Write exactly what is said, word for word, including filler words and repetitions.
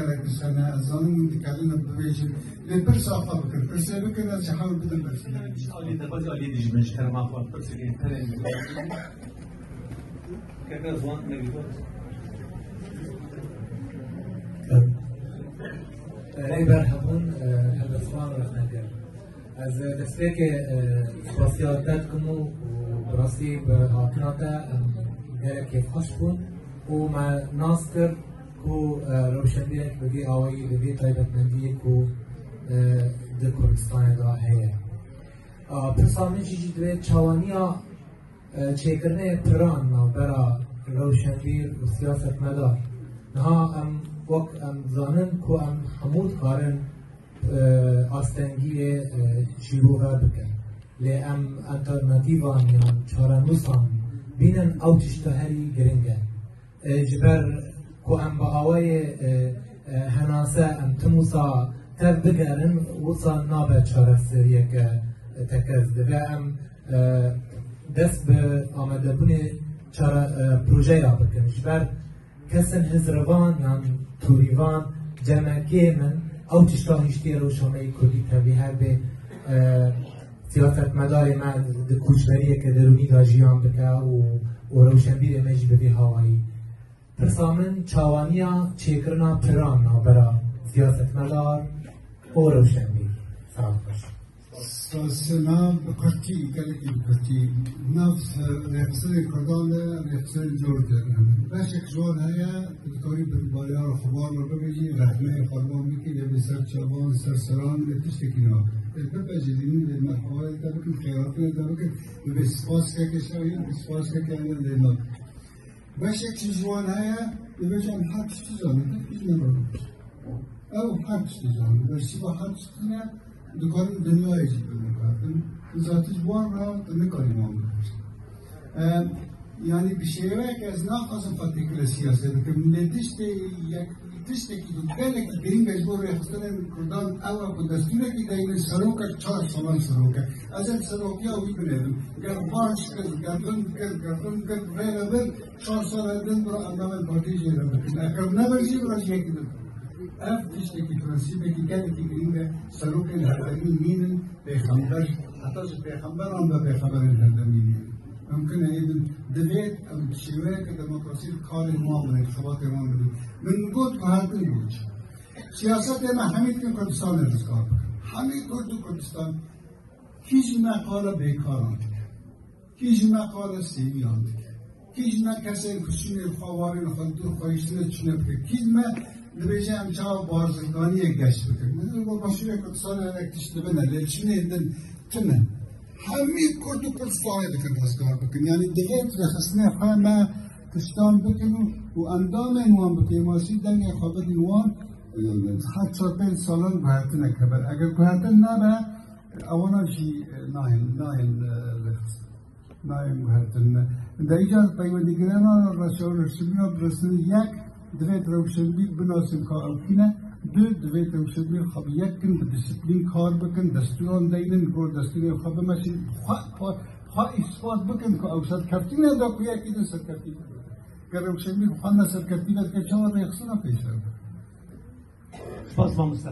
Gelek dişane, ez zanim hûn dikarin bibêjin. Lê pirsa xwe bikin. Pirsê bikin, ez ji hewl bidim bersiv. Alî de, baz alî dijmin ji kerema xwe pirsê bikin. Keke ziwan me bî. Rêber hebûn, e, helbestvan rexne kir. Ez, e, destpêkê, e, spasiya te dikim û, û bi rastî bi hatina te em gelek kêfxweş bûn û me nas kir ku, e, rewşenbîrek bi vî awayî, bi vî taybetmendiyê ku, e, di Kurdistanê de heye. A, pirsa min jî jî divê çawaniya, e, çêkirinê piran navbera rewşenbîr û siyasetmedar. Niha em, wek em dizanin ku em hemû dikarin e, astengiyê, e, şîrove bikin. Lê em alternatîvan yan çarenûsan bînin, ew tişta herî giring e. E, ji ber ku em bi awayê, e, e, henase em tim wisa tev bigerin, wisa nabe çareseriyeke tekez. Divê em, e, dest bi amadebûnê çare, e, projeya bikin. Ji ber kesên hizrivan yan torîvan cemekê min, ew tişta hiştiye rewşa me yê kurdî tevlî her bê, e, siyasetmedarê me di koçberiyeke derûnî de jiyan bike û, û rewşenbîrê me jî bi vî hawayî. Pirsa min çawaniya çêkirina piran navbera siyasetmedar û rewşenbîr. Sağ olun. Sena bi kurtî, gelekî bi kurtî. Nav rêxistinên Kurdan de rêxistinên cor têne. Beşek ji wan heye, tu dikarî bi balyara xwe bar re bibêjî, rexneyê xwe li wan bikî, lê bê ser çavan, ser seran, lê tiştekî nabe. Lê bibe jî dînî lê merhewayê te bikin, xêratinê te bikin, dibê spas keke şahî, spas keke lê nabe. Beşek jî ji wan heye, dibêje em her tiştî zanin, tu tiştî nezanin. Ew her tiştî zanin, bersiva her tiştî ne, dikarin dinyayê jî bi me berdin. Zaten ji wan re tu nikarî wan bibêjî. E, yanî bi şêweyek ez naxwazim xwe têkile siyasê bikim. Lê tiştê yek, tiştekî ku gelekî girîng e ji bo rêxistinên Kurdan ew e ku destûrekî deynin serokek çar salan serok e. Ez ê serokiya wî binêrim. Ger baş kir, ger rind kir, ger rind kir, rê ve bir, çar sal din bira em navên partiyê jê re bikin. Eger nebir jî bira jê kirin. Ev tiştekî prensîbekî gelekî girîng e. Serokên herdemî nînin pêxember. Heta ji pêxemberan ve pêxemberên herdemî nînin. Mumkin e êdin divêt em şêweyeke demokrasî karê wan bidin, xebatê wan bidin. Min got guhertin got. Siyasetê me hemî dikin Kurdistanê rizgar bikin. Hemî Kurd û Kurdistan. Kî ji me qala bêkaran dike? Kî ji me qala sêwiyan dike? Kî ji me kesên ku şûnên xwe, warên xwe li dûr xwe hiştine çûne bike? Kî ji me dibêje em çawa barzilganiyê geş bikin? Min li bo başûrê Kurdistanê hinek tişt dibine, lê çûnên din tune. Hemî Kurd û Kurdistanê dikin rizgar bikin. Yanî divê rêxistinê xwe me tiştan bikin û, û endamên wan bi kêmasî dengê xwe bidin wan, e, her çar pênc salan guhertinek hebe. Eger guhertin nebe, ewana jî, e, nayên, nayên, e, rêxistin. Nayên guhertin. De îcar peywendîgirana reşewreşimiya bi resmî yek divê rewşenbîr binasin ka ew kî ne. Du, divê rewşenbîr xwe bi yek kin, bi disiplîn kar bikin, destûran deynin, gor destûrên xwe bimeşin, xwe, xwe, xwe îspat bikin ku ew serkeftin e da ku yekî din serkeftî bikin. Ger rewşenbîr xwe ne serkeftî vedike, çawa rêxistina pêşer bikin? Spas mamoste.